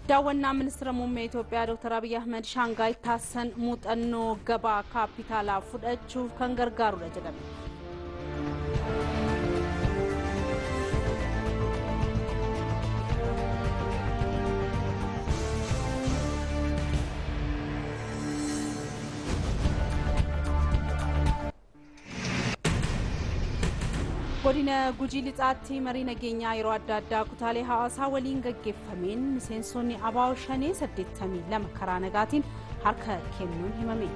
Daawwannaa ministeera muummee Itoophiyaa Dr. Abiy Ahmed Shaangaay taasisan muuxannoo gabaa kaapitaalaa fudhachuuf kan gargaarudha jedhame. Godina Gujii Lixaatti marii nageenyaa yeroo adda addaa kutaalee hawaasaa waliin gaggeeffameen miseensonni ABO Shanee 82 karaa nagaatiin harka kennuun himame.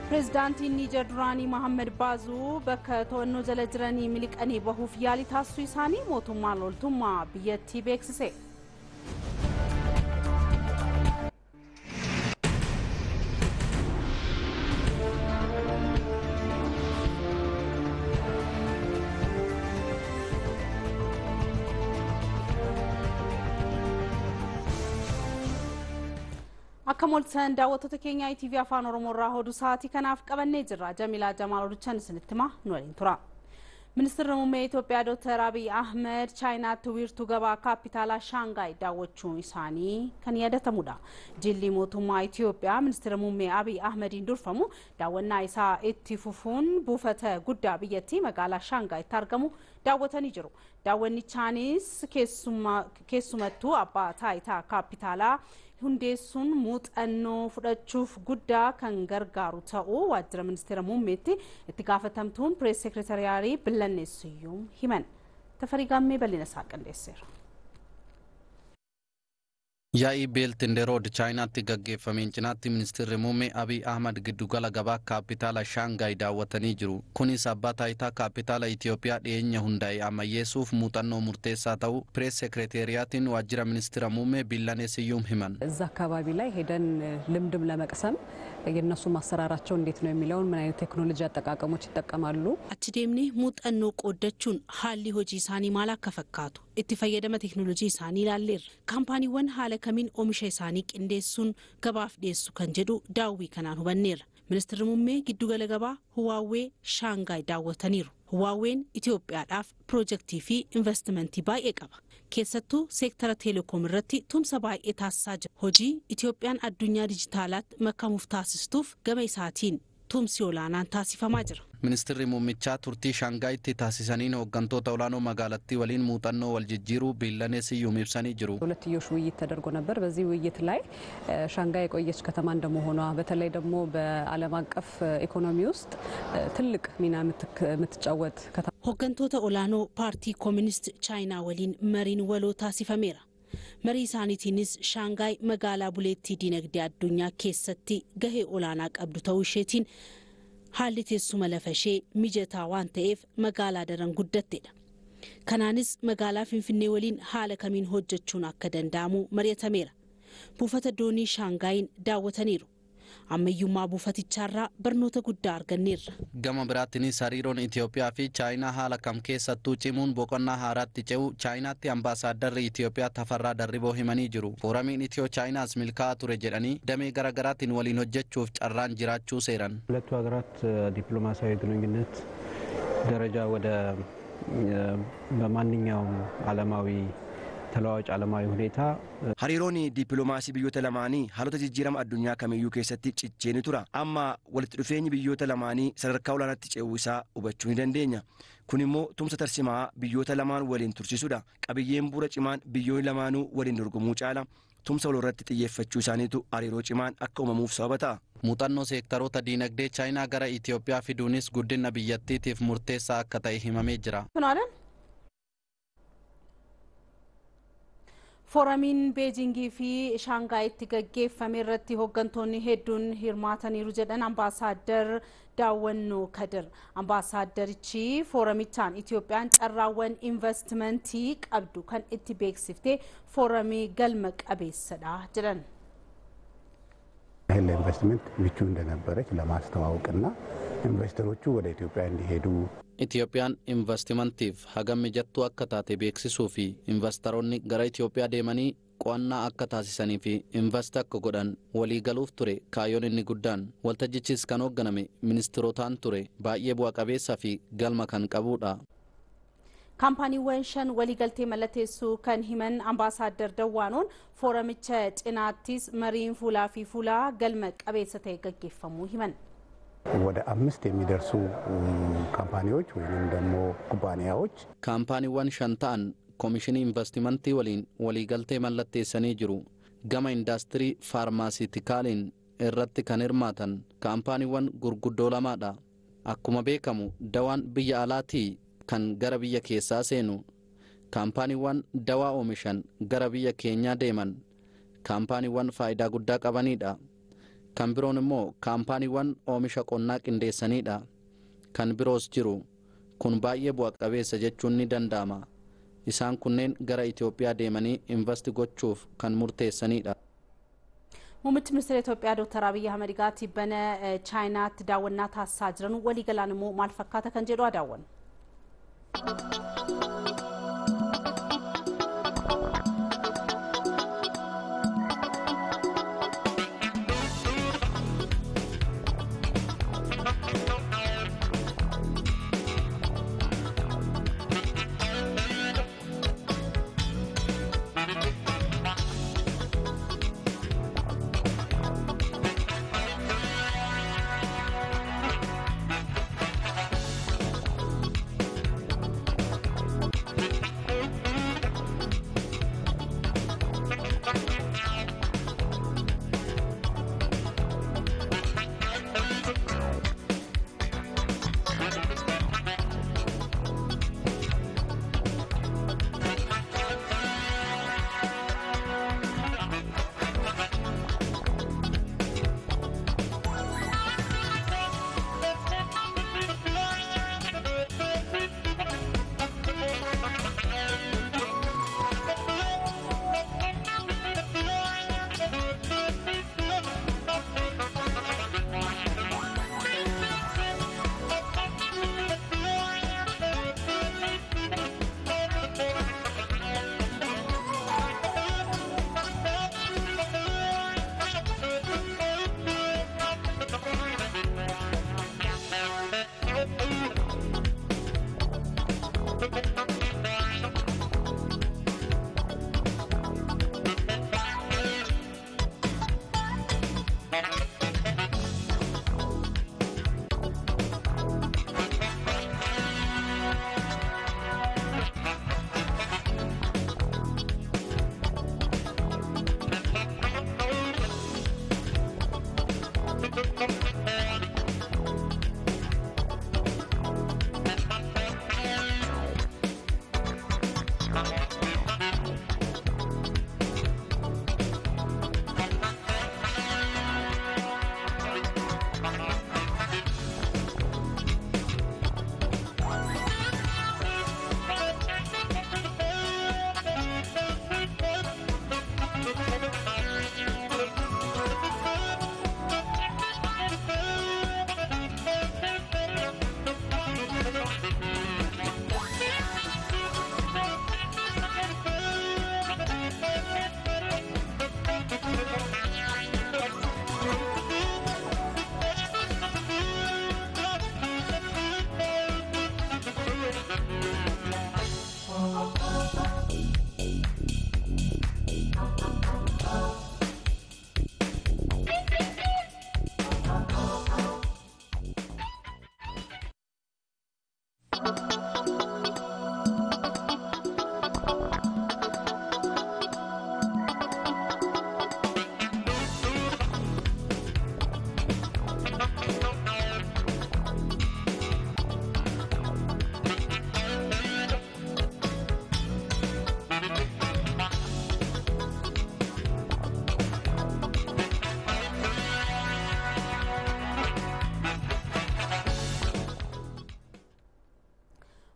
Pireezidaantiin Niijer duraanii Mohaammed Baazuu bakka to'annoo jala jiranii miliqanii bahuuf yaalii taasisuu isaanii mootummaan loltummaa biyyattii beeksise. Akka moltan daawwattoota keenya ITV Afaan Oromoo irraa hodhu sa'aatii kanaaf qabannee jirra. Jamilaa Jamaal Odichaan isinitti himaa, nu waliin tura. Ministeerri muummee Itoophiyaa Dr. Abiy Ahmed Chaayinaatti wiirtuu gabaa kaapitaalaa Shaangaay daawwachuun isaanii kan yaadatamudha. Jilli mootummaa Itoophiyaa ministeera muummee Abiy Ahmediin durfamu daawwannaa isaa itti fufuun buufata guddaa biyyattii magaalaa Shaangaayitti argamu daawwatanii jiru. Daawwannichaanis keessumattuu abbaa taayitaa kaapitaalaa hundeessuun muuxannoo fudhachuuf guddaa kan gargaaru ta'uu waajjira ministeera muummeetti itti gaafatamtuun pirees seekretariyaarii Billanne Siyyuum himan. Tafarii Gaammee bal'ina isaa qindeesseera. Yaa'ii Belt and Road Chaayinaatti gaggeeffameen cinaatti ministeerri muummee Abiy Ahmad giddugala gabaa kaapitaala Shaangaay daawwatanii jiru. Kunis abbaa taayitaa kaapitaala Itoophiyaa dhiyeenya hundaa'e ammayyeessuuf muuxannoo murteessaa ta'uu pirees seekreteeriyaatiin waajjira ministeera muummee Billanee Siyyuum himan. እዛ አካባቢ ላይ ሄደን ልምድም ለመቅሰም የእነሱም አሰራራቸው እንዴት ነው የሚለውን ምን አይነት ቴክኖሎጂ አጠቃቀሞች ይጠቀማሉ። Achi deemnee muuxannoo qooddachuun haalli hojii isaanii maal akka fakkaatu itti fayyadama teekinooloojii isaanii ilaalleerra. Kaampaaniiwwan haala kamiin oomisha isaanii qindeessuun gabaaf dhiyeessu kan jedhu daawwii kanaan hubanneerra. Ministeerri muummee giddugala gabaa Huwaawwee Shaangaay daawwataniiru. Huwaawween Itoophiyaadhaaf piroojeektii fi investimentii baay'ee qaba. Keessattuu seektara teelekoom irratti tumsa baay'ee taasisaa jira. Hojii Itoophiyaan addunyaa dijitaalaatti makamuuf taasistuuf gama isaatiin tumsi olaanaan taasifamaa jira. Ministeerri muummichaa turtii Shaangaayitti taasisaniin hooggantoota olaanoo magaalattii waliin muuxannoo wal jijjiiruu Billanee Siyyuum ibsanii jiru. ሁለትዮሽ ውይይት ተደርጎ ነበር። በዚህ ውይይት ላይ ሻንጋይ የቆየች ከተማ እንደመሆኗ በተለይ ደግሞ በዓለም አቀፍ ኢኮኖሚ ውስጥ ትልቅ ሚና የምትጫወት ከተማ Hooggantoota olaanoo paartii koominist Chaayinaa waliin mariin waloo taasifameera. Marii isaaniitiinis Shaangaay magaalaa buleettii dinagdee addunyaa keessatti gahee olaanaa qabdu ta'uu isheetiin haalli teessuma lafa ishee mijataa waan ta'eef magaalaa daran guddattedha. Kanaanis magaalaa Finfinnee waliin haala kamiin hojjechuun akka danda'amu mari'atameera. Buufata doonii Shaangaayin daawwataniiru. Ammayyummaa buufatichaarraa barnoota guddaa arganneerra. Gama biraattinis hariiroon Itoophiyaa fi Chaayinaa haala kam keessattuu cimuun boqonnaa haaraatti ce'u Chaayinaatti ambaasaadarri Itoophiyaa Tafarraa Darriboo himanii jiru. Fooramiin Itiyoo Chaayinaas milkaa'aa ture jedhanii damee garaagaraatiin waliin hojjechuuf carraan jiraachuu seeran. ሁለቱ ሀገራት ዲፕሎማሲያዊ ግንኙነት ደረጃ ወደ በማንኛውም ዓለማዊ ተለዋዋጭ ዓለማዊ ሁኔታ Hariiroon dippiloomaasii biyyoota lamaanii haalota jijjiirama addunyaa kamiyyuu keessatti cichee ni tura. Amma walitti dhufeenyi biyyoota lamaanii sadarkaa olaanaatti ce'uu isaa hubachuu ni dandeenya. Kun immoo tumsa tarsimaa biyyoota lamaan waliin tursiisudha. Qabiyyeen bu'uura cimaan biyyoonni lamaanuu waliin dorgomuu caala tumsa walirratti xiyyeeffachuu isaaniitu hariiroo cimaan akka uumamuuf sababa ta'a. Muuxannoo seektaroota diinagdee Chaayinaa gara Itoophiyaa fiduunis guddina biyyattiitiif murteessaa akka ta'e himamee jira. Kunaadhaan Fooramiin Beejingii fi Shaangaayitti gaggeeffame irratti hooggantoonni hedduun hirmaataniiru jedhan ambaasaaddar Daawwannoo Kadir. Ambaasaaddarichi fooramichaan Itoophiyaan carraawwan investimentii qabdu kan itti beeksifte fooramii galma qabeessadha jedhan. ይህን ለኢንቨስትመንት ምቹ እንደነበረች ለማስተዋወቅና ኢንቨስተሮቹ ወደ ኢትዮጵያ እንዲሄዱ Itoophiyaan investimantiif hagam mijattuu akka taate beeksisuu fi investaroonni gara Itoophiyaa deemanii Qo'annaa akka taasisanii fi invest akka godhan walii galuuf ture kaayyoon inni guddaan. Waltajjichis kan hoogganame ministirootaan ture. Baay'ee bu'a qabeessaa fi galma kan qabudha. Kaampaaniiwwan 5 waliigaltee mallatteessuu kan himan Ambaasaadder Dawwaanoon fooramicha cinaattis mariin fuulaa fi fuulaa galma qabeessa ta'e gaggeeffamuu himan. ወደ 5 የሚደርሱ ካምፓኒዎች ወይንም ደግሞ ኩባንያዎች Kaampaaniiwwan 5 ta'an Koomishinii Investimentii waliin waliigaltee mallatteessanii jiru. Gama indaastirii faarmaasiitikaaliin irratti kan hirmaatan kaampaaniiwwan gurguddoo lamaadha. Akkuma beekamu dawaan biyya alaatii kan gara biyya keessaa seenu, kaampaaniiwwan dawaa oomishan gara biyya keenyaa deeman kaampaaniiwwan faayidaa guddaa qabanidha. Kan biroon immoo kaampaaniiwwan oomisha qonnaa qindeessanidha. Kan biroos jiru. Kun baay'ee bu'a qabeessa jechuun ni danda'ama. Isaan kunneen gara Itoophiyaa deemanii invest gochuuf kan murteessanidha. Muummichi Ministeera Itoophiyaa Dr. Abiyyi Ahmed Gaati bana Chaayinaatti daawwannaa taasisaa jiran waliigalaan immoo maal fakkaata kan jedhu daawwanna.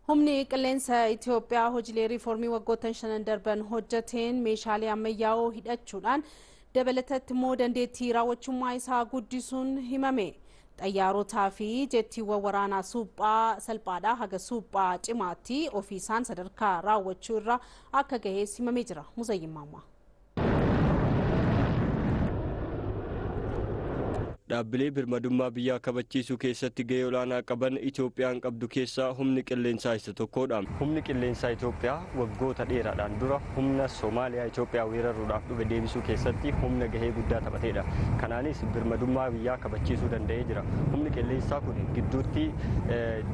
Humni qilleensa Itoophiyaa hojiilee riiformii waggoottan 5 darban hojjeteen meeshaalee ammayyaa'oo hidhachuudhaan dabalatatti immoo dandeettii raawwachummaa isaa guddisuun himame. Xayyaarotaa fi jettiiwwan waraanaa suphaa salphaadhaa haga suphaa cimaatti ofiisaan sadarkaa raawwachuu irra akka gahees himamee jira. Muzayyin Maammaa. Dhaabbilee birmadummaa biyyaa kabachiisuu keessatti gahee olaanaa qaban Itoophiyaan qabdu keessaa humni qilleensaa isa tokkodha. Humni qilleensaa Itoophiyaa waggoota dheeraadhaan dura humna Somaaliyaa Itoophiyaa weeraruudhaaf dhufe deebisuu keessatti humna gahee guddaa taphateedha. Kanaanis birmadummaa biyyaa kabachiisuu danda'ee jira. Humni qilleensaa kun gidduutti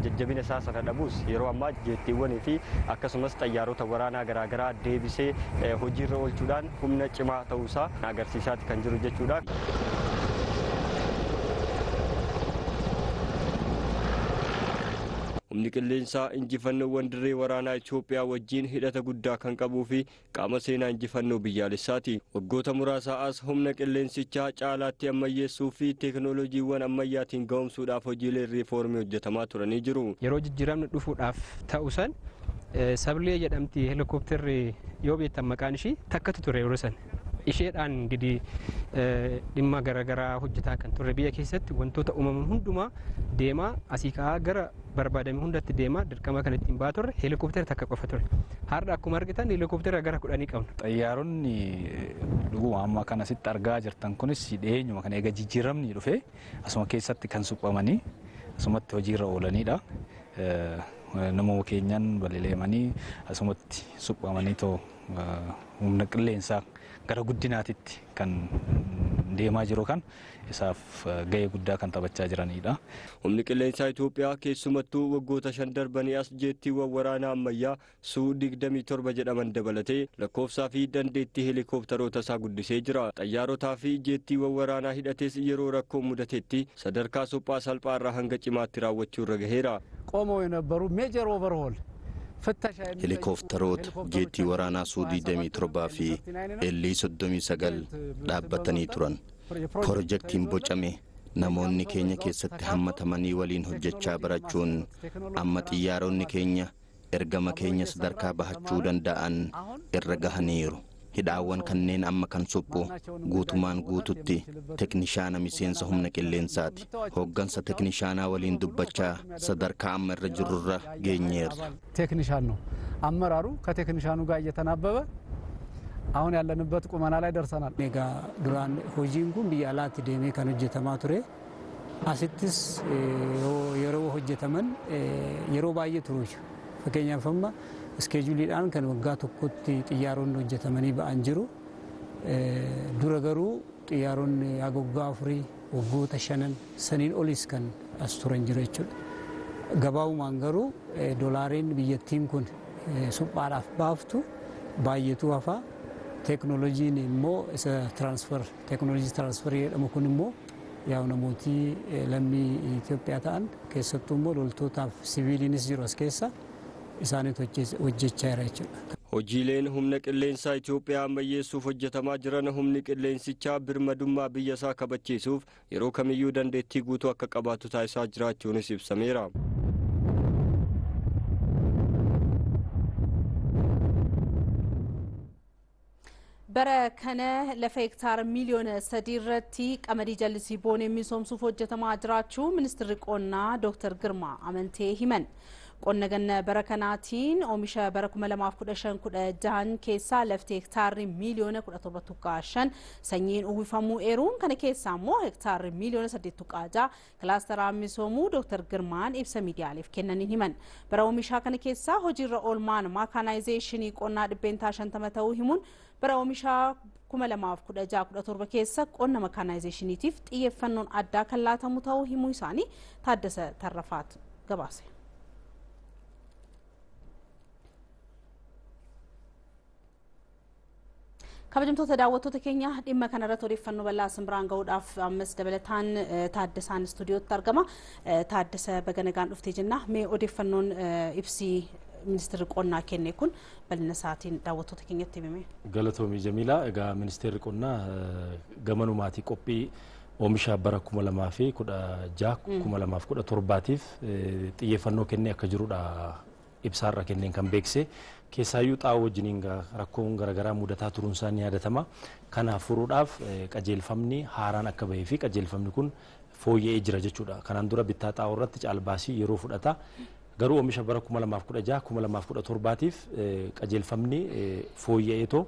jajjabina isaa sana dhabuus yeroo ammaa jeettiiwwanii fi akkasumas xayyaarota waraanaa garaagaraa deebisee hojiirra oolchuudhaan humna cimaa ta'uusaa agarsiisaati kan jiru jechuudha. Humni qilleensaa injifannoowwan dirree waraanaa Itoophiyaa wajjin hidhata guddaa kan qabuu fi qaama seenaa injifannoo biyyaalessaati. Waggoota muraasaa as humna qilleensichaa caalaatti ammayyeessuu fi teekinooloojiiwwan ammayyaatiin ga'oomsuudhaaf hojiileen riifoormii hojjetamaa turanii jiru. Yeroo jijjiiramni dhufuudhaaf ta'u san sablee jedhamti heelikooptarri yoo beektan maqaan ishii takkatu ture yeroo san. Isheedhaan gidi dhimma garaagaraa hojjetaa kan turre biyya keessatti wantoota uumaman hundumaa deemaa asii ka'aa gara barbaadame hundatti deemaa dirqama kan ittiin ba'aa turre heelikooptara takka qofa ture. Har'a akkuma argitan heelikooptara gara 10 qabna. Xayyaaronni dhuguma amma kan asitti argaa jirtan kunis dhiyeenyuma kan eega jijjiiramni dhufe asuma keessatti kan suphamanii asumatti hojiirra oolanidha. Nama keenyaan balali'amanii asumatti suphamanii too humna qilleensaa gara guddinaatitti kan deemaa jiru kan isaaf gahee guddaa kan taphachaa jiranidha. Humni qilleensaa Itoophiyaa keessumattuu waggoota 5 darbanii as jeettiiwwan waraanaa ammayyaa Suu 27 jedhaman dabalatee lakkoofsaa fi dandeettii heelikooptaroota isaa guddisee jira. Xayyaarotaa fi jeettiiwwan waraanaa hidhates yeroo rakkoo mudatetti sadarkaa suphaa salphaa irraa hanga cimaatti raawwachuu irra gaheera. ቆመው የነበሩ ሜጀር ኦቨርሆል Helikoophtaroota jeettii waraanaa Suu 27 fi L 39 dhaabbatanii turan. Pirojektiin bocame namoonni keenya keessatti hammatamanii waliin hojjechaa barachuun amma xiyyaaronni keenya ergama keenya sadarkaa bahachuu danda'an irra gahaniiru. Hidhaawwan kanneen amma kan suphu guutumaan guututti teknishaana miseensa humna qilleensaati. Hooggansa teknishaanaa waliin dubbachaa sadarkaa amma irra jirrurra geenyeerra. ቴክኒሻን ነው አመራሩ ከቴክኒሻኑ ጋር እየተናበበ አሁን ያለንበት ቁመና ላይ ደርሰናል። Egaa duraan hojiin kun biyya alaatti deemee kan hojjetamaa ture. Asittis yeroo hojjetaman yeroo baay'ee turu. Fakkeenyaaf amma iskeejuliidhaan kan waggaa tokkotti xiyyaaronni hojjetamanii ba'an jiru. Dura garuu xiyyaaronni waggaa 4 waggoota 5 saniin olis kan as turan jiru jechuudha. Gabaabumaan garuu doolaariin biyyattiin kun suphaadhaaf baaftu baay'eetu hafaa. Teeknooloojiin immoo isa tiraansfer teeknooloojii tiraansferii jedhamu kun immoo yaa namooti lammii Itoophiyaa ta'an keessattuu immoo loltootaaf siviiliinis jiru as keessa isaaniitu hojjechaa jira jechuudha. Hojiileen humna qilleensaa Itoophiyaa ammayyeessuuf hojjetamaa jiran humni qilleensichaa birmadummaa biyya isaa kabachiisuuf yeroo kamiyyuu dandeettii guutuu akka qabaatu taasisaa jiraachuunis ibsameera. Bara kana lafa hektaara miiliyoona 3 irratti qamadii jallisii boonee misoomsuuf hojjetamaa jiraachuu ministeerri qonnaa Dr. Girmaa Amantee himan. Qonna ganna bara kanaatiin oomisha bara 2015-16 keessaa lafti hektaarri miiliyoona 17.5 sanyiin uwwifamuu eeruun kana keessaa immoo hektaarri miiliyoona 8.6 kilaasteraan misoomuu Dr. Girmaan ibsa miidiyaaleef kennaniin himan. Bara oomishaa kana keessaa hojiirra oolmaan maakaanaayizeeshinii qonnaa 50% ta'uu himuun bara oomishaa 2016-17 keessa qonna makaanaayizeeshiniitiif xiyyeeffannoon addaa kan laatamu ta'uu himuu isaanii Taaddasa Tarrafaatu gabaase. Kabajamtoota daawwattoota keenya dhimma kanarratti odeeffannoo bal'aa simbiraan gahuudhaaf ammas dabalataan Taaddasaan istuudiyootti argama. Taaddasa baga nagaan dhuftee jenna. Mee odeeffannoon ibsii ministeerri qonnaa kenne kun bal'ina isaatiin daawwattoota keenyatti himame. Galatoomii Jamiilaa, egaa ministeerri qonnaa gamanumaatii qophii oomisha bara 2016 2017tiif xiyyeeffannoo kennee akka jirudha ibsaarra kenneen kan beekse. Keessaayyuu xaa'oo wajjiniin rakkoon garaagaraa mudataa turuun isaa ni yaadatama. Kana furuudhaaf qajeelfamni haaraan akka bahee fi qajeelfamni kun fooyya'ee jira jechuudha. Kanaan dura bittaa xaa'oo irratti caalbaasii yeroo fudhata. Garuu oomisha bara 2016 2017tiif qajeelfamni fooyya'eetoo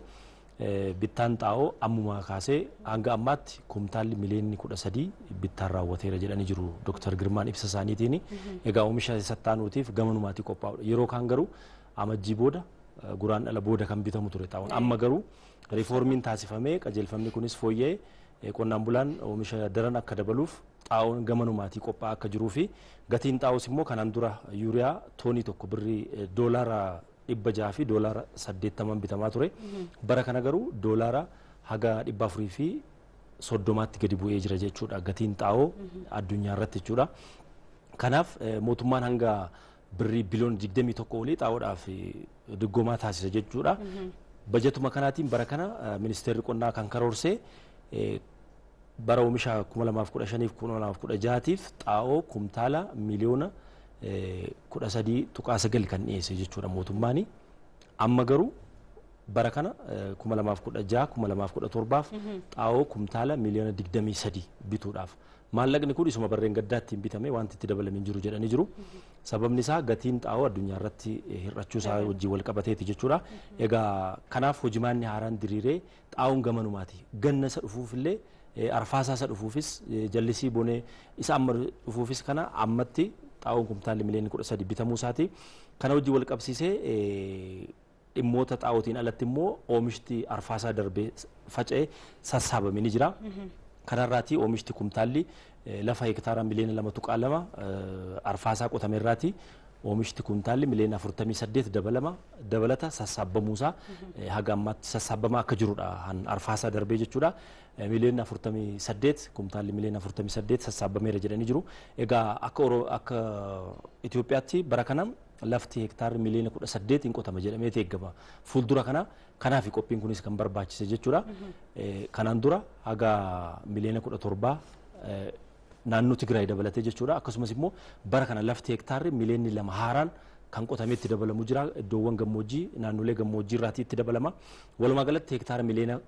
Bittaan xaa'oo ammumaa kaasee hanga ammaatti kumtaalli miliyoonni 13 bittaan raawwateera jedhanii jiru Dr. Girmaan ibsa isaaniitiin. Egaa oomisha sattaanuutiif gamanumaatti qophaa'udha. Yeroo kaan garuu amajjii booda guraan dhala booda kan bitamu ture xaa'oon. Amma garuu riiformiin taasifamee qajeelfamni kunis fooyya'ee qonnaan bulaan oomisha daran akka dabaluuf xaa'oon gamanumaatti qophaa'aa akka jiruu fi gatiin xaa'oos immoo kanaan dura yuuriyaa toonii 1 birrii doolaara 600 fi doolaara 80 bitamaa ture. Bara kana garuu doolaara haga 430tti gadi bu'ee jira jechuudha gatiin xaa'oo addunyaa irratti jechuudha. Kanaaf mootummaan hanga birrii biliyoona 21 olii xaa'oodhaaf diggoomaa taasisa jechuudha. Bajetuma kanaatiin bara kana ministeerri qonnaa kan karoorsee bara oomisha 2015 2016tiif xaa'oo kumtaala miliyoona 13.9 kan dhiyeesse jechuudha mootummaan. Amma garuu bara kana 2016 2017 xaa'oo kumtaala miliyoona 23 bituudhaaf maallaqni kun isuma barreen gaddaatti hin bitame wanti itti dabalamee jiru jedhanii jiru. Sababni isaa gatiin xaa'oo addunyaa irratti hir'achuu isaa wajjin wal qabateeti jechuudha. Egaa kanaaf hojimaanni haaraan diriiree xaa'oon gamanumaati. Ganna isa dhufuuf illee arfaasaa isa dhufuufis jallisii bonee isa amma dhufuufis kana ammatti xaa'oon kumtaalli miliyoonni 13 bitamuu isaati. Kana wajjin wal qabsiisee dhimmoota xaa'ootiin alatti immoo oomishti arfaasaa darbee faca'ee sassaabamee ni jira. Kanarraati oomishti kumtaalli lafa hektaara miliyoona 2.2 arfaasaa qotameerraati oomishti kumtaalli miliyoona 48 dabalata sassaabamuusaa haga ammaatti sassaabamaa akka jirudha arfaasaa darbee jechuudha. Miliyoona 48 kumtaalli miliyoona 48 sassaabameera jedhanii jiru. Egaa akka Itoophiyaatti bara kana lafti hektaarri miliyoona 18 hin qotama jedhamee eegama. Fuuldura kana kanaaf qophiin kunis kan barbaachise jechuudha. Kanaan dura haga miliyoona 17 naannoo Tigraay dabalatee jechuudha. Akkasumas immoo bara kana lafti hektaarri miliyoonni 2 haaraan kan qotamee itti dabalamu jira. Iddoowwan gammoojjii naannolee gammoojjii irraatii itti dabalama. Walumaa galatti hektaara miliyoona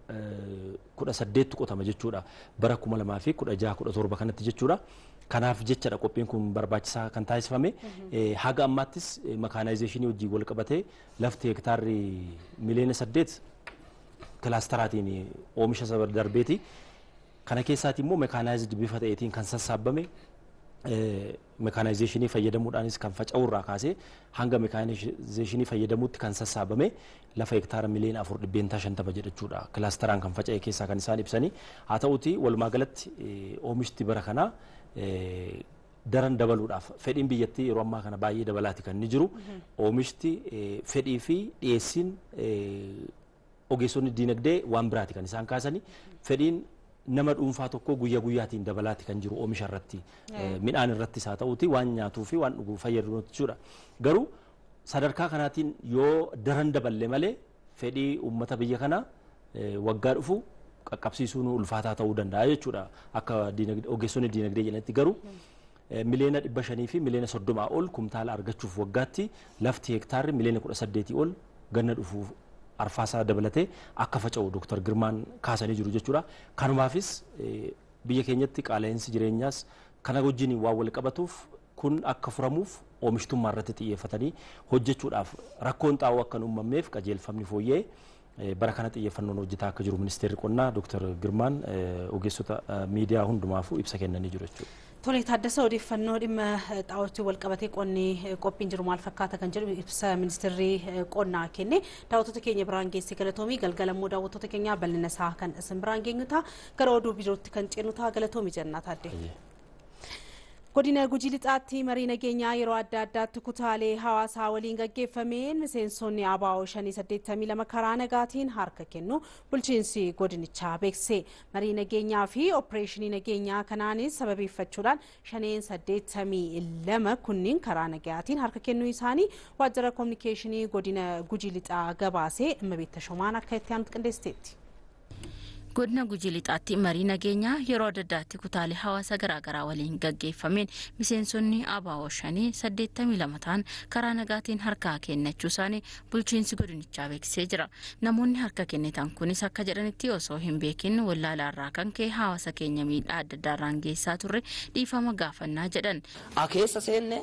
18 qotama jechuudha. Bara 2016 17 kanatti jechuudha. Kanaaf jechadha qophiin kun barbaachisaa kan taasifame. Haga ammaattis makaanaayizeeshinii wajjin wal qabatee lafti hektaarri miliyoona 8 kilaasteraatiin oomisha saba darbeeti. Kana keessaati immoo mekaanaayizd bifa ta'eetiin kan sassaabame mekaanaayizeeshinii fayyadamuudhaanis kan faca'urraa kaasee hanga mekaanaayizeeshinii fayyadamuutti kan sassaabame lafa hektaara miliyoona 4.50 jechuudha. Kilaasteraan kan faca'e keessaa kan isaan ibsanii. Haa ta'uti walumaa galatti oomishti bara kanaa daran dabaluudhaaf fedhiin biyyattii yeroo ammaa kana baay'ee dabalaati kan inni jiru. Oomishti fedhii fi dhiyeessiin ogeessonni diinagdee waan biraati kan isaan kaasanii. Fedhiin nama dhuunfaa tokko guyyaa guyyaatiin dabalaati kan jiru oomisha irratti midhaan irrattis haa ta'uti waan nyaatuu fi waan dhuguu fayyadu jechuudha. Garuu sadarkaa kanaatiin yoo daran daballe malee fedhii uummata biyya kanaa waggaa dhufu qaqqabsiisuun ulfaataa ta'uu danda'a jechuudha. Akka ogeessonni diinagdee jedhanitti garuu miliyoona 500 fi miliyoona 30 ol kumtaala argachuuf waggaatti lafti hektaarri miliyoona 18 ol ganna dhufuuf arfaasaa dabalatee akka faca'u Dr. Girmaan kaasanii jiru jechuudha. Kanumaafis biyya keenyatti qaala'insi jireenyaas kana wajjin waan wal qabatuuf kun akka furamuuf oomishtummaa irratti xiyyeeffatanii hojjechuudhaaf rakkoon xaa'oo akka hin uumamneef qajeelfamni fooyya'ee bara kana xiyyeeffannoon hojjetaa akka jiru ministeerri qonnaa Dr. Girmaan ogeessota miidiyaa hundumaafuu ibsa kennanii jiru jechuudha. Tole Taaddasa, odeeffannoo dhimma xaa'ootti wal qabatee qonni qophiin jiru maal fakkaata kan jedhu ibsa ministeerri qonnaa kenne daawwattoota keenya biraan geesse galatoomii. Galgala immoo daawwattoota keenyaa bal'ina isaa kan isin biraan geenyu ta'a. Gara oduu birootti kan ceenu ta'a. Galatoomii jennaa Taaddee. Godina Gujii Lixaatti marii nageenyaa yeroo adda addaatti kutaalee hawaasaa waliin gaggeeffameen miseensonni ABO 582 karaa nagaatiin harka kennu bulchiinsi godinichaa beeksise. Marii nageenyaa fi opereeshinii nageenyaa kanaanis sababeeffachuudhaan 582 kunniin karaa nagaatiin harka kennuu isaanii waajjira koominikeeshinii godina Gujii Lixaa gabaasee Immabeet Tashomaan akka itti aanutti qindeessiteetti. Godina Gujii Lixaatti marii nageenyaa yeroo adda addaatti kutaalee hawaasa garaagaraa waliin gaggeeffameen miseensonni ABO 582 ta'an karaa nagaatiin harka kennachuu isaanii bulchiinsi godinichaa beeksisee jira. Namoonni harka kennitan kunis akka jedhanitti osoo hin beekin wallaalaarraa kan ka'e hawaasa keenya miidhaa adda addaarraan geessaa turre dhiifama gaafannaa jedhan. Keessa seenne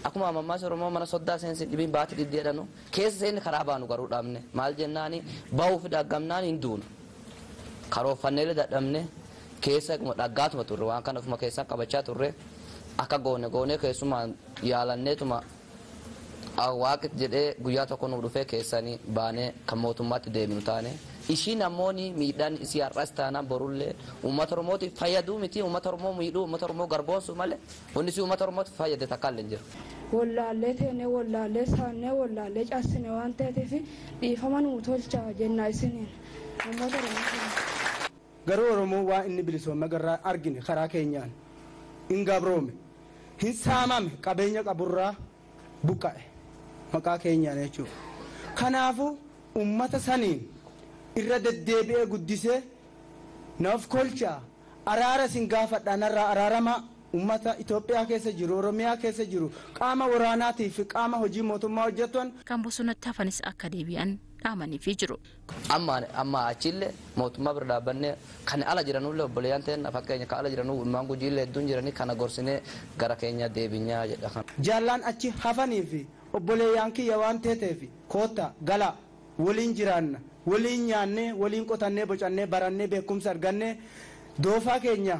Akkuma ammaas Oromoo mana soddaa seensi dhibiin baati diddi jedhanu keessa seenni karaa baanu garuu dhabne maal jennaani bahuuf dhaggamnaan hin duunu. Karooffanneelee dadhabne keessa dhaggaatuma turre waan kana ofuma keessaan qabachaa turre akka goone goonee keessumaa yaalanneetuma waaqi jedhee guyyaa tokko nu dhufee keessanii baanee kan mootummaatti deemnu taane ishiin ammooni miidhaan isii har'as taanaan borullee uummata Oromootiif fayyaduu miti uummata Oromoo miidhuu uummata Oromoo garboonsuu malee wanni isii uummata Oromootiif fayyade takka illee hin jiru. Wallaallee teenee wallaallee saannee wallaallee caasine waan ta'eef dhiifama nuu tolcha jennaa isiniin uummata Oromoo. Garuu Oromoo waa inni bilisooma garraa argine karaa keenyaan hin gabroome hin saamame qabeenya qaburraa buqqa'e maqaa keenyaan jechuudha. Kanaafuu uummata saniin irra deddeebi'ee guddisee naaf kolchaa araara isin gaafadha narraa araaramaa uummata Itoophiyaa keessa jiru Oromiyaa keessa jiru qaama waraanaatii fi qaama hojii mootummaa hojjetan. Kan bosonatti hafanis akka deebi'an dhaamaniifii jiru. Amma achillee mootummaa bira dhaabbannee kan ala jiranullee obboleeyyan ta'an fakkeenya kan ala jiranuu ilmaan gujiillee hedduun jiranii kana gorsinee gara keenya deebinyaa jedha. Jaallaan achi hafanii fi obboleeyyan kiyya waan teeteef koota gala waliin jiraanna waliin nyaannee waliin qotannee bocannee barannee beekumsa argannee doofaa keenya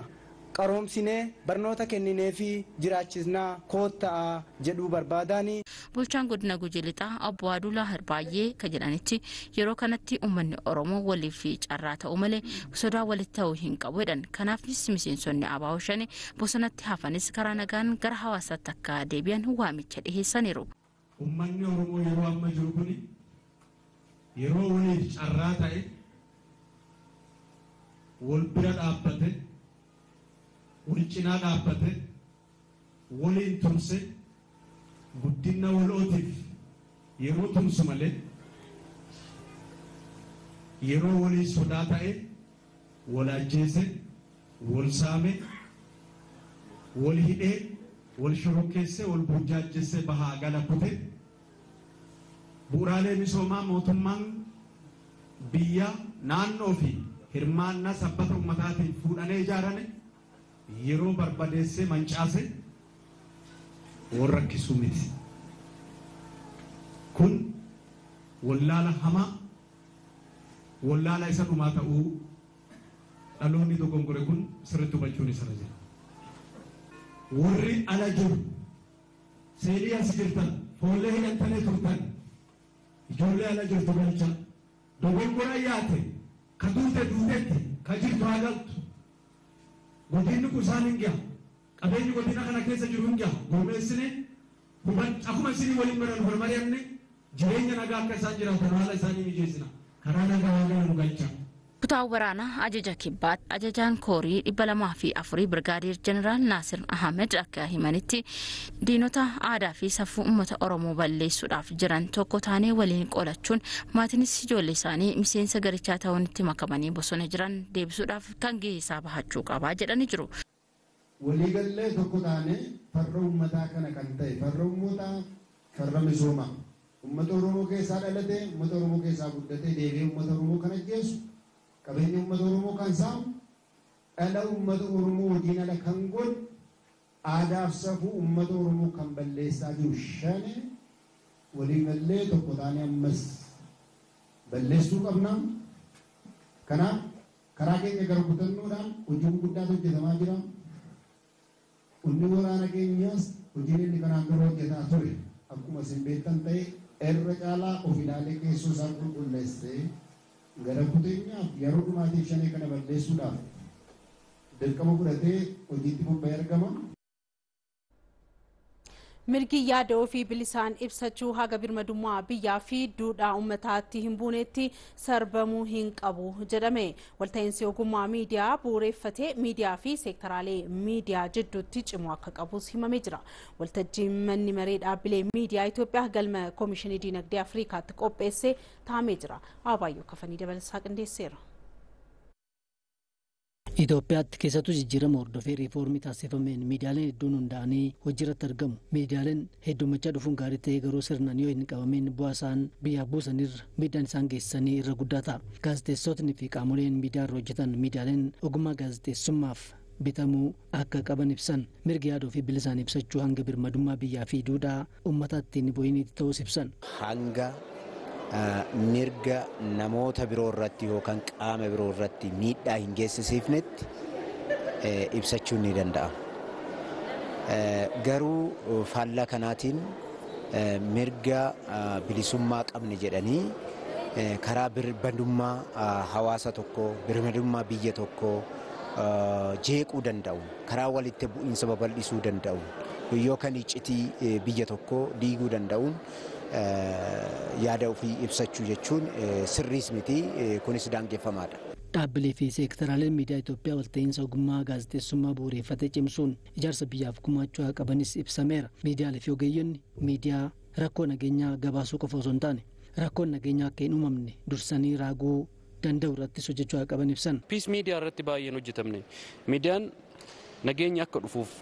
qaroomsinee barnoota kenninee fi jiraachisnaa koottaa jedhuu barbaadaanii. Bulchaan godina Gujii Lixaa obbo Aduulaa Hirbaayyee kan jedhanitti yeroo kanatti uummanni Oromoo waliif carraa ta'u malee sodaa walitti ta'uu hin qabu jedhan. Kanaafis miseensonni ABO shanii bosonatti hafanis karaa nagaan gara hawaasaatti akka deebi'an waamicha dhiheessaniiru. Uummanni Oromoo yeroo amma jiru kuni yeroo waliif carraa ta'e wal bira dhaabbate wal cinaa dhaabbate waliin tumse guddina walootiif yeroo tumsu malee yeroo walii sodaa ta'e wal ajjeese wal saame wal hidhee wal shorokkeesse wal burjaajjesse bahaa gala kute bu'uuraalee misoomaa mootummaan biyya naannoo fi hirmaannaa sabbata ummataatiin fuudhanee ijaarame yeroo barbadeessee mancaase wal rakkisuu miti. Kun wallaala hamaa wallaala isa dhumaa ta'uu dhaloonni dogongore kun sirriitti hubachuun isarra jira. Warri ala jiru seenii as jirtan foollee hidhattanii turtan ijoollee ala jirtu galcha dogongora yaate ka duute duutetti ka jirtu haa galtu. Godinni kun isaan hin gaha. Qabeenyi godina kana keessa jiru hin gaha. Gurmeessine akkuma isinii waliin baran wal mari'anne jireenya nagaa akka isaan jiraatan haala isaanii mijeessina. Karaa nagaa haa nu galcha. Kutaa waraanaa ajaja kibbaa ajajaan koorii 204 Birgaadeer Jeneraal Naasir Ahmed akka himanitti diinota aadaa fi safuu uummata Oromoo balleessuudhaaf jiran tokko taanee waliin qolachuun maatiinis ijoollee isaanii miseensa garichaa ta'uun itti makamanii bosona jiran deebisuudhaaf kan gahee isaa bahachuu qabaa jedhanii jiru. Waliigallee tokko taanee farra uummataa kana kan ta'e farra uummataa farra misoomaa uummata Oromoo keessaa dhalatee uummata Oromoo keessaa guddatee deebi'ee uummata Oromoo kan ajjeesu qabeenya uummata Oromoo kan saamu dhala uummata Oromoo hojiin ala kan godhu aadaaf safuu uummata Oromoo kan balleessaa jiru shane waliigallee tokko taanee ammas balleessuu qabna. Kanaaf karaa keenya gara kutannoodhaan hojiin guddaatu hojjetamaa jira. Inni waraana keenyaas hojiin inni kanaan dura hojjetaa ture akkuma isin beektan ta'e irra caalaa of ilaalee keessoo isaa qulqulleessee gara kuteenyaaf yeroo dhumaatiif shanee kana balleessuudhaaf dirqama fudhatee hojiitti bobba'ee argama. Mirgi yaada ofii bilisaan ibsachuu haga birmadummaa biyyaa fi duudhaa uummataatti hin buunetti sarbamuu hin qabu jedhame. Walta'iinsi ogummaa miidiyaa bu'uureffatee miidiyaa fi seektaraalee miidiyaa jidduutti cimuu akka qabus himamee jira. Waltajjiin manni maree dhaabbilee miidiyaa Itoophiyaa galma Koomishinii Diinagdee Afrikaatti qopheessee taa'amee jira. Abaayyoo Kafanii dabalasaa qindeesseera. Itoophiyaatti keessattuu jijjiirama hordofee riifoormii taasifameen miidiyaaleen hedduun hundaa'anii hojiirratti argamu. Miidiyaaleen heddummachaa dhufuun gaarii ta'ee garuu sirnaan yoo hin qabameen bu'aa isaan biyyaaf buusanirra miidhaan isaan geessisanii irra guddaa ta'a. Gaazexeessotni fi qaamoleen miidiyaa irra hojjetan miidiyaaleen ogummaa gaazexeessummaaf bitamuu akka qaban ibsan. Mirgi yaaduu fi bilisaan ibsachuu hanga birmadummaa biyyaa fi duudhaa uummataatti hin bu'initti ta'us ibsan. Hanga mirga namoota biroo irratti yookaan qaama biroo irratti miidhaa hin geessisiifnetti ibsachuun ni danda'ama. Garuu faallaa kanaatiin mirga bilisummaa qabne jedhanii karaa birmadummaa hawaasa tokkoo, birmadummaa biyya tokkoo jeequu danda'u, karaa walitti bu'iinsa babal'isuu danda'u yookaan iccitii biyya tokkoo diiguu danda'uun yaada ofii ibsachuu jechuun sirriis miti, kunis daangeffamaadha. Dhaabbilee fi seektaraaleen miidiyaa Itoophiyaa walta'iinsa ogummaa gaazexeessummaa bu'uureffatee cimsuun ijaarsa biyyaaf gumaachuu akka qabanis ibsameera. Miidiyaalee fi ogeeyyonni miidiyaa rakkoo nageenyaa gabaasuu qofa osoo hin taane rakkoon nageenyaa akka hin uumamne dursanii raaguu danda'u irrattis hojjechuu akka qaban ibsan. Piis miidiyaa irratti baay'een hojjetamne. Miidiyaan nageenya akka dhufuuf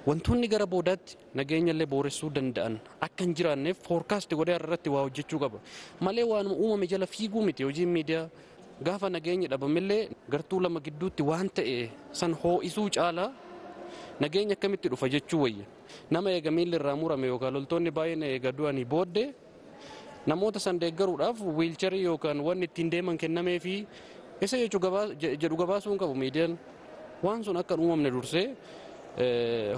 wantoonni gara boodaatti nageenya illee booressuu danda'an akka hin jiraanneef foorkaasti godhee irratti waa hojjechuu qaba. Malee waanuma uumame jala fiiguu miti hojiin miidiyaa. Gaafa nageenya dhabamillee gartuu lama gidduutti waan ta'e san hoo'isuu caalaa nageenya akkamitti dhufa jechuu wayya. Nama eega miilli irraa murame yookaan loltoonni baay'een eega du'anii booddee namoota san deeggaruudhaaf wiilcharii yookaan wanni ittiin deeman kennamee fi isa jedhu gabaasuu hin qabu miidiyaan. Waan sun akka hin uumamne dursee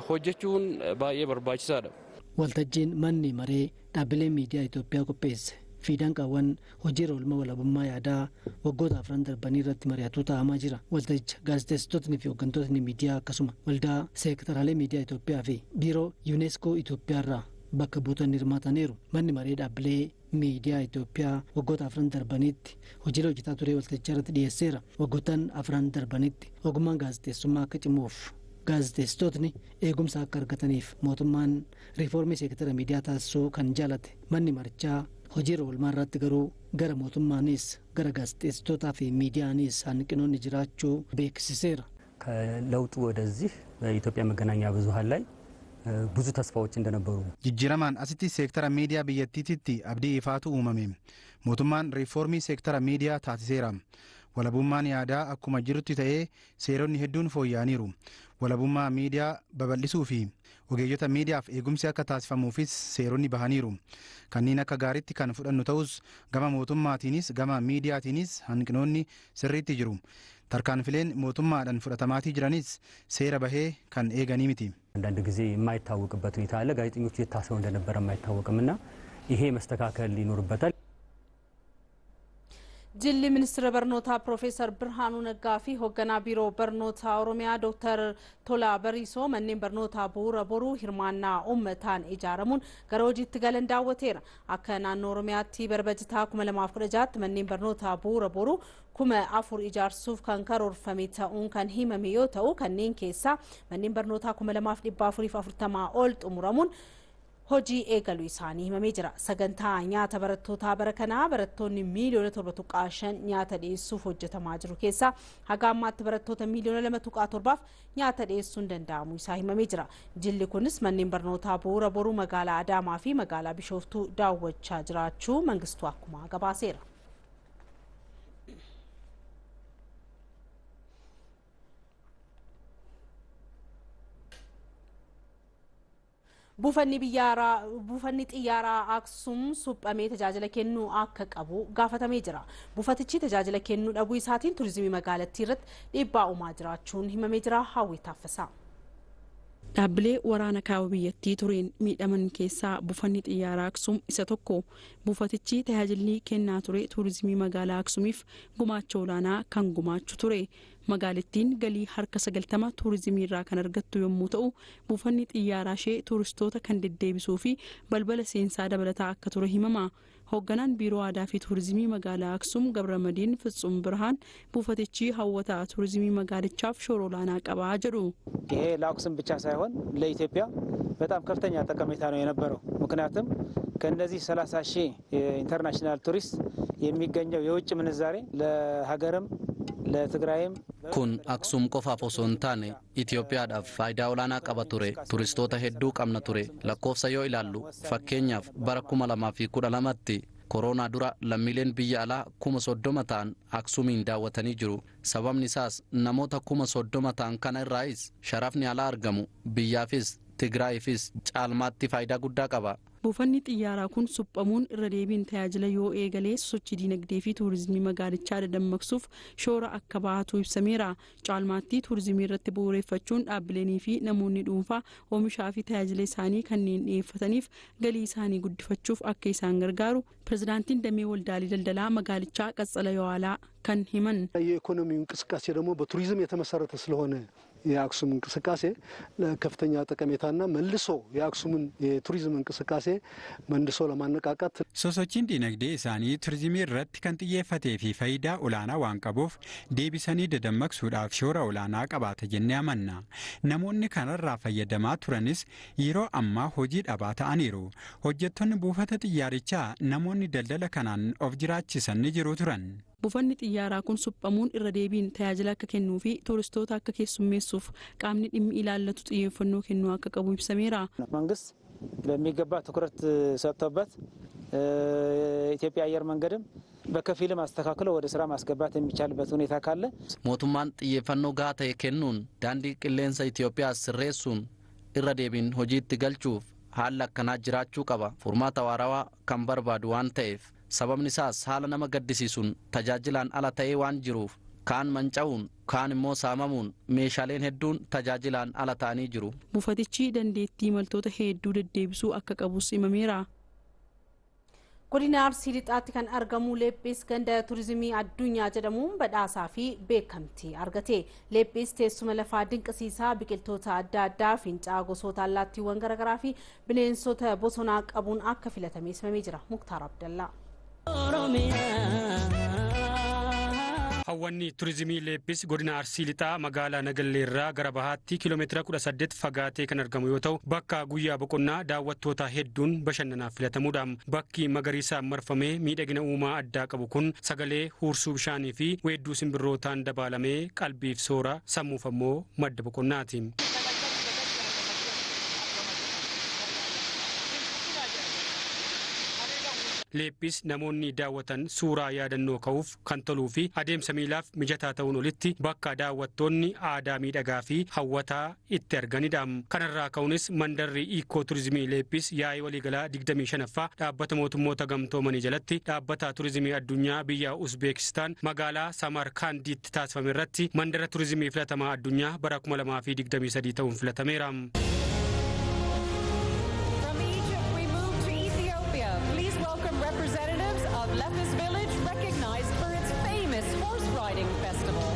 hojjechuun baay'ee barbaachisaadha. Waltajjiin manni maree dhaabbilee miidiyaa Itoophiyaa qopheesse fiidaan qaawwan hojiirra oolmaa walabummaa yaadaa waggoota afran darbanii irratti mari'atuu taa'amaa jira. Waltajjicha gaazexeessitootni fi hooggantootni miidiyaa akkasuma waldaa seektaraalee miidiyaa Itoophiyaa fi biiroo UNESCO Itoophiyaa irraa bakka buutan hirmaataniiru. Manni maree dhaabbilee miidiyaa Itoophiyaa waggoota afran darbaniitti hojiilee hojjetaa ture waltajjicha irratti dhiyeesseera. Waggoottan afran darbanitti ogummaan gaazexeessummaa akka cimuuf gaazexeessitootni eegumsa akka argataniif mootummaan riifoormii seektara miidiyaa taasisuu kan jaalate manni marichaa hojiirra oolmaa irratti garuu gara mootummaanis gara gaazexeessitootaa fi miidiyaanis hanqinoonni jiraachuu beeksiseera. ከለውጡ ወደዚህ በኢትዮጵያ መገናኛ ብዙኃን ላይ ብዙ ተስፋዎች እንደነበሩ Jijjiiramaan asitti seektara miidiyaa biyyattiitti abdii ifaatu uumame. Mootummaan riifoormii seektara miidiyaa taasiseera. Walabummaan yaadaa akkuma jirutti ta'ee seeronni hedduun fooyya'aniiru. Walabummaa miidiyaa babal'isuu fi ogeeyyota miidiyaaf eegumsi akka taasifamuufis seeronni bahaniiru. Kanneen akka gaariitti kan fudhannu ta'us gama mootummaatiinis gama miidiyaatiinis hanqinoonni sirriitti jiru. Tarkaanfileen mootummaadhaan fudhatamaatii jiranis seera bahee kan eeganii miti. አንዳንድ ጊዜ የማይታወቅበት ሁኔታ አለ። ጋዜጠኞቹ የት ታስረው እንደነበረ አይታወቅም እና ይሄ መስተካከል ይኖርበታል። Jilli ministeera barnootaa Piroofeesar Birhaanuu Naggaa fi hoogganaa biiroo barnootaa Oromiyaa Dooktar Tolaa Bariisoo manneen barnootaa bu'uura boruu hirmaannaa uummataan ijaaramuun gara hojiitti galan daawwateera. Akka naannoo Oromiyaatti bara bajataa 2016 manneen barnootaa bu'uura boruu 4000 ijaarsuuf kan karoorfame ta'uun kan himame yoo ta'u kanneen keessaa manneen barnootaa 2440 ol xumuramuun hojii eegaluu isaanii himamee jira. Sagantaa nyaata barattootaa bara kanaa barattoonni miiliyoona 7.5 nyaata dhiyeessuuf hojjetamaa jiru keessaa haga ammaatti barattoota miiliyoona 2.7 nyaata dhiyeessuun danda'amu isaa himamee jira. Jilli kunis manneen barnootaa bu'uura boruu magaalaa Adaamaa fi magaalaa Bishooftuu daawwachaa jiraachuu Mangistuu akkuma gabaaseera. Buufanni xiyyaaraa Aksum suphamee tajaajila kennuu akka qabu gaafatamee jira. Buufatichi tajaajila kennuu dhabuu isaatiin turizimii magaalattii irratti dhiibbaa uumaa jiraachuun himamee jira. Hawwii Taaffasaa. Dhaabbilee waraana kaaba biyyattii tureen miidhaman keessaa buufanni xiyyaaraa Aksum isa tokko. Buufatichi tajaajilli kennaa ture turizimii magaalaa Aksumiif gumaacha olaanaa kan gumaachu ture. Magaalattiin galii harka 90 turizimii irraa kan argattu yommuu ta'u, buufanni xiyyaaraa ishee turistoota kan deddeebisuu fi balbala seensaa dabalataa akka ture himama. Hoogganaan biiroo aadaa fi turizimii magaalaa Aksum Gabramadiin Fitsum Birhaan buufatichi hawwata turizimii magaalichaaf shoora olaanaa qaba jedhu. ይሄ ለአክሱም ብቻ ሳይሆን ለኢትዮጵያ በጣም ከፍተኛ ጠቀሜታ ነው የነበረው። ምክንያቱም ከነዚህ 30 ሺህ ኢንተርናሽናል ቱሪስት የሚገኘው የውጭ ምንዛሬ ለሀገርም ለትግራይም Kun Aksum qofaaf osoo hin taane Itoophiyaadhaaf faayidaa olaanaa qaba ture. Turistoota hedduu qabna ture. Lakkoofsa yoo ilaallu fakkeenyaaf bara 2012tti Koronaa dura lammiileen biyya alaa 30,000 ta'an Aksuumiin daawwatanii jiru. Sababni isaas namoota 30,000 ta'an kana irraayis sharafni alaa argamu biyyaafis Tigraayifis caalmaatti faayidaa guddaa qaba. Buufanni xiyyaaraa kun suphamuun irra deebiin tajaajila yoo eegalee sochii diinagdee fi tuurizimii magaalichaa dadammaqsuuf shoora akka baatu ibsameera. Caalmaatti tuurizimii irratti bu'uureffachuun dhaabbileenii fi namoonni dhuunfaa oomishaa fi tajaajila isaanii kanneen dhiyeeffataniif galii isaanii guddifachuuf akka isaan gargaaru pirezidaantiin damee waldaalee daldalaa magaalichaa Qatsala Yawaalaa kan himan. የኢኮኖሚው እንቅስቃሴ ደግሞ በቱሪዝም የተመሰረተ ስለሆነ የአክሱም እንቅስቃሴ ከፍተኛ ጠቀሜታና መልሶ የአክሱምን የቱሪዝም እንቅስቃሴ መልሶ ለማነቃቃት Sosochiin diinagdee isaanii turizimii irratti kan xiyyeeffatee fi faayidaa olaanaa waan qabuuf deebisanii dadammaqsuudhaaf shoora olaanaa qabaata jennee amanna. Namoonni kanarraa fayyadamaa turanis yeroo ammaa hojii dhabaa ta'aniiru. Hojjettoonni buufata xiyyaarichaa namoonni daldala kanaan of jiraachisan ni jiru turan. Buufanni xiyyaaraa kun suphamuun irra deebiin tajaajila akka kennuu fi turistoota akka keessummeessuuf qaamni dhimmi ilaallatu xiyyeeffannoo kennuu akka qabu ibsameera. መንግስት በሚገባ ትኩረት ሰጥቶበት ኢትዮጵያ አየር መንገድም በከፊልም አስተካክሎ ወደ ስራ ማስገባት የሚቻልበት ሁኔታ ካለ Mootummaan xiyyeeffannoo gahaa ta'e kennuun daandii qilleensa Itoophiyaa sirreessuun irra deebiin hojiitti galchuuf haalli akkanaa jiraachuu qaba. Furmaata waarawaa kan barbaadu waan ta'eef sababni isaas haala nama gaddisiisuun tajaajilaan ala ta'ee waan jiruuf kaan manca'uun kaan immoo saamamuun meeshaaleen hedduun tajaajilaan ala ta'anii jiru. Buufatichi dandeettii imaltoota hedduu deddeebisuu akka qabus himameera. Godina Arsii Lixaatti kan argamu Leephis ganda turizimii addunyaa jedhamuun badhaasaa fi beekamtii argate. Leephis teessuma lafaa dinqisiisaa biqiltoota adda addaa, fincaa'aa gosoota allaattiiwwan garaagaraa fi bineensota bosonaa qabuun akka filatame ibsamee jira. Muktaar Abdallaa. Hawwanni turizimii Leephis godina Arsii Lixaa magaalaa Nagalleerraa gara bahaatti kiiloomeetira 18 fagaatee kan argamu yoo ta'u bakka guyyaa boqonnaa daawwattoota hedduun bashannanaaf filatamuudha. Bakki magariisaan marfamee miidhagina uumaa addaa qabu kun sagalee huursuu bishaanii fi weedduu simbirrootaan dabaalamee qalbiif soora sammuuf ammoo madda boqonnaati. Leephis namoonni daawwatan suuraa yaadannoo ka'uuf kan toluu fi adeemsa miilaaf mijataa ta'uun olitti bakka daawwattoonni aadaa miidhagaa fi hawwataa itti arganidha. Kanarraa ka'uunis mandarri iikoo turizimii Leephis yaa'ii waliigalaa 25ffaa dhaabbata mootummoota gamtoomanii jalatti dhaabbata turizimii addunyaa biyya Uzbeekistaan magaalaa Samarkaandiitti taasifame irratti mandara turizimii filatamaa addunyaa bara 2023 ta'uun filatameera. Representatives of Lepis Village, recognized for its famous horse riding festival.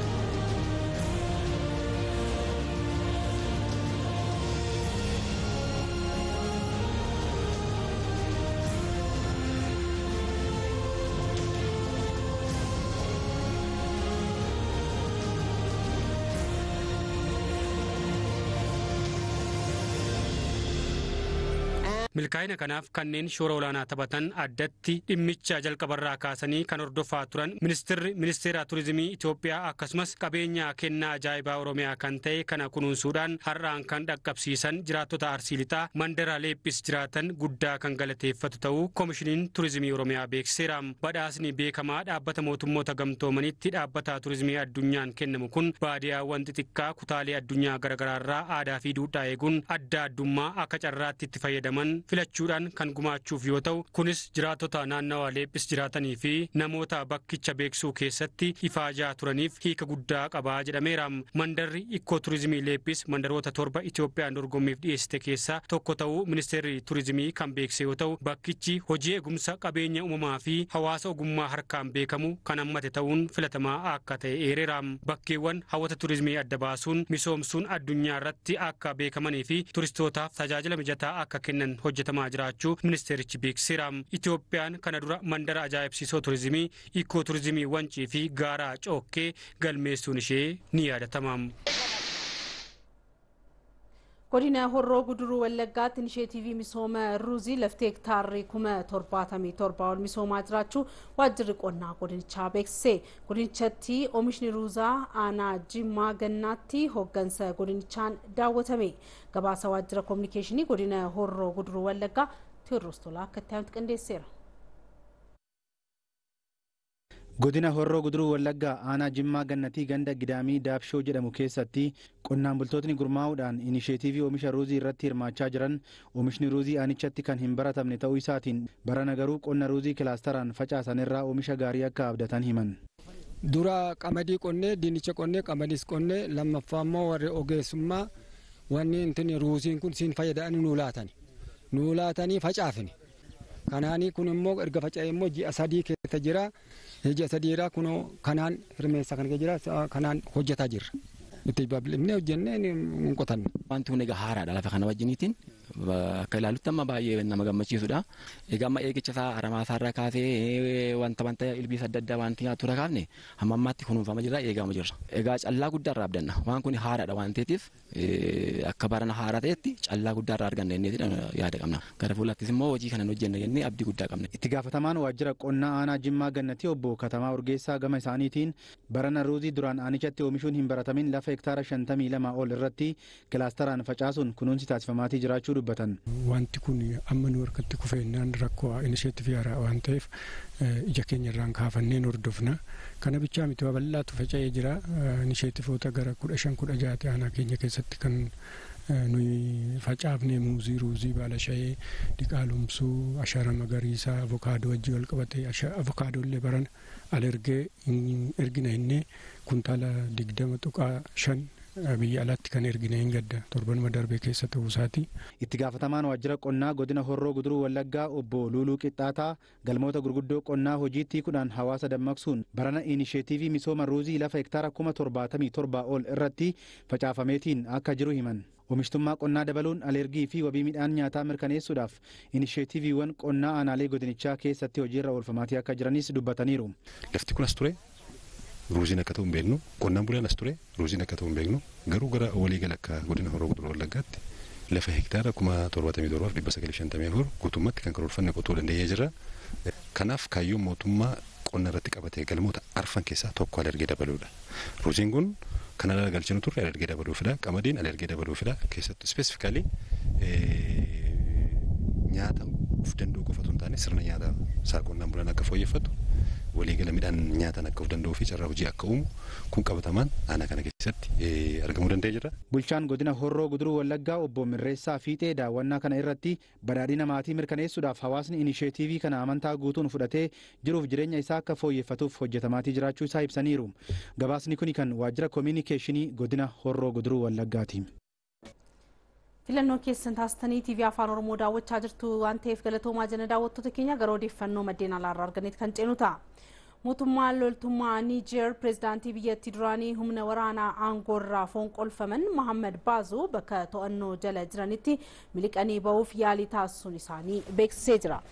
Milkaa'ina kanaaf kanneen shoora olaanaa taphatan addatti dhimmicha jalqabarraa kaasanii kan hordofaa turan ministeerri ministeera turizimii Itoophiyaa akkasumas qabeenya kennaa ajaa'ibaa Oromiyaa kan ta'e kana kunuunsuudhaan har'aan kan dhaqqabsiisan jiraattota Arsii Lixaa mandara Leephis jiraatan guddaa kan galateeffatu ta'uu koomishiniin turizimii Oromiyaa beeksiseera. Badhaasni beekamaa dhaabbata mootummoota gamtoomanitti dhaabbata turizimii addunyaan kennamu kun baadiyyaawwan xixiqqaa kutaalee addunyaa garaagaraarraa aadaa fi duudhaa eeguun adda addummaa akka carraatti itti fayyadaman filachuudhaan kan gumaachuuf yoo ta'u kunis jiraattota naannawaa Leephis jiraatanii fi namoota bakkicha beeksisuu keessatti ifaajaa turaniif hiika guddaa qabaa jedhameera. Mandarri ikkoo turizimii Leephis mandaroota 7 Itoophiyaan dorgommiif dhiyeessite keessaa tokko ta'uu ministeerri turizimii kan beekse yoo ta'u bakkichi hojii eegumsa qabeenya uumamaa fi hawaasa ogummaa harkaan beekamu kan hammate ta'uun filatamaa akka ta'e eereera. Bakkeewwan hawwata turizimii adda baasuun misoomsuun addunyaa irratti akka beekamanii fi turistootaaf tajaajila mijataa akka kennan hojjetamaa jiraachuu ministeerichi beeksiseera. Itoophiyaan kana dura mandara ajaa'ibsiisoo turizimii, ikkoo turizimii Wancii fi gaaraa Cookkee galmeessuun ishee ni yaadatama. Godina Horroo Guduruu Wallaggaatti inisheetiivii misooma ruuzii lafti hektaarri 77,000 ol misoomaa jiraachuu waajjirri qonnaa godinichaa beeksise. Godinichatti oomishni ruuzaa aanaa Jimmaa Gannaatti hooggansa godinichaan daawwatame. Gabaasa waajjira koominikeeshinii godina Horroo Guduruu Wallaggaa Tewoodiroos Tolaa akka itti aanutti qindeesseera. Godina Horroo Guduruu Wallaggaa aanaa Jimmaa Gannatii ganda Gidaamii Daabshoo jedhamu keessatti qonnaan bultootni gurmaa'uudhaan inisheetiivii oomisha ruuzii irratti hirmaachaa jiran oomishni ruuzii aanichatti kan hin baratamne ta'uu isaatiin barana garuu qonna ruuzii kilaasteraan facaasan irraa oomisha gaarii akka abdatan himan. Dura qamadii qonnee, dinnicha qonnee, qamadiis qonnee, lammaffaa immoo warri ogeessummaa wanni intin ruuziin kun siin fayyadanii nuu laatani. Nuu laatanii facaafne. Kanaanii kun immoo erga faca'ee immoo ji'a 3 keessa jira. Ji'a 3 irraa kun kanaan hirmeessa kan jira kanaan hojjetaa jirra. Itti babal'ifnee hojjennee hin qotanne. Wanti kun egaa haaraadha lafa kana wajjiniitiin akka ilaalutti amma baay'ee nama gammachiisudha. Egaa amma eegicha isaa aramaa isaarraa kaasee wanta ilbiisa adda addaa wanti nyaatu irraa kaafne hamma ammaatti kunuunfamaa jirra eegamaa jirra. Egaa callaa guddaa irraa abdanna. Waan kun haaraadha waan ta'eef akka barana haaraa ta'etti callaa guddaa irraa arganna jennee yaada qabna. Gara fuulaattis immoo hojii kana hojjenna jennee abdii guddaa qabna. Itti gaafatamaan waajjira qonnaa aanaa Jimmaa Gannatii obbo Katamaa Urgeessaa gama isaaniitiin barana ruuzii duraan aanichatti oomishuun hin baratamin lafa hektaara 52 ol irratti kilaasteraan facaasuun kunuunsi taasifamaatii jiraachuu dubbatan. Wanti kun amma nu harkatti kufeennaan rakkoo inisheetivii haaraa waan ta'eef ija keenya irraan kaafanneen hordofna. Kana bichaa miti babal'aatu faca'ee jira. Inisheetivoota gara 15 16 aanaa keenya keessatti kan nuyi facaafne muuzii, ruuzii, baala shayee, diqaalomsuu, ashara magariisaa, avokaadoo wajjin wal qabatee avokaadoo illee barana alergee ergina innee kuntaala 20.5 biyya alaatti kan ergine hin gadda torbanuma darbee keessa ta'uu isaati. Itti gaafatamaan waajjira qonnaa godina Horroo Guduruu Wallaggaa obbo Luuluu Qixxaataa galmoota gurguddoo qonnaa hojiitti hiikuudhaan hawaasa dammaqsuun barana inisheetiivii misooma ruuzii lafa hektaara 77,000 ol irratti facaafameetiin akka jiru himan. Oomishtummaa qonnaa dabaluun alergii fi wabii midhaan nyaataa mirkaneessuudhaaf inisheetiiviiwwan qonnaa aanaalee godinichaa keessatti hojiirra oolfamaatii akka jiranis dubbataniiru. Lafti kun as ture ruuziin akka ta'u hin beeknu, qonnaan bulaan as ture ruuziin akka ta'u hin beeknu, garuu gara waliigala akka godina Horroo Guduruu Wallaggaatti lafa hektaara 77,954 guutummaatti kan karoorfanne qotuu dandeenyee jirra. Kanaaf kaayyoon mootummaa qonna irratti qabatee galmoota arfan keessaa tokko alergee dabaluudha. Ruuziin kun kan ala galchinu turre alergee dabaluufidha. Qamadiin alergee dabaluufidha. Keessattuu ispeesifikaalii nyaata of danda'u qofa osoo hin taane sirna nyaata isaa qonnaan bulaan akka fooyyeffatu waliigala midhaan nyaatan akka of danda'uu fi carraa hojii akka uumu kun qabatamaan aanaa kana keessatti argamuu danda'ee jira. Bulchaan godina Horroo Guduruu Wallaggaa obbo Mirreessaa Fiixee daawwannaa kana irratti badhaadhina maatii mirkaneessuudhaaf hawaasni inisheetiivii kana amantaa guutuun fudhatee jiruuf jireenya isaa akka fooyyeffatuuf hojjetamaatii jiraachuu isaa ibsaniiru. Gabaasni kuni kan waajjira koominikeeshinii godina Horroo Guduruu Wallaggaati. Filannoo keessan taasisanii TV Afaan Oromoo daawwachaa jirtu waan ta'eef galatoomaa jenna daawwattoota keenya gara odeeffannoo maddeen alaarraa arganeet kan ceenu ta'a. Mootummaan loltummaa Niijeer pireezidaantii biyyattii duraanii humna waraanaa aangoorraa foonqolfaman Mohaammed Baazuu bakka to'annoo jala jiranitti miliqanii ba'uuf yaalii taasisuun isaanii beeksisee jira.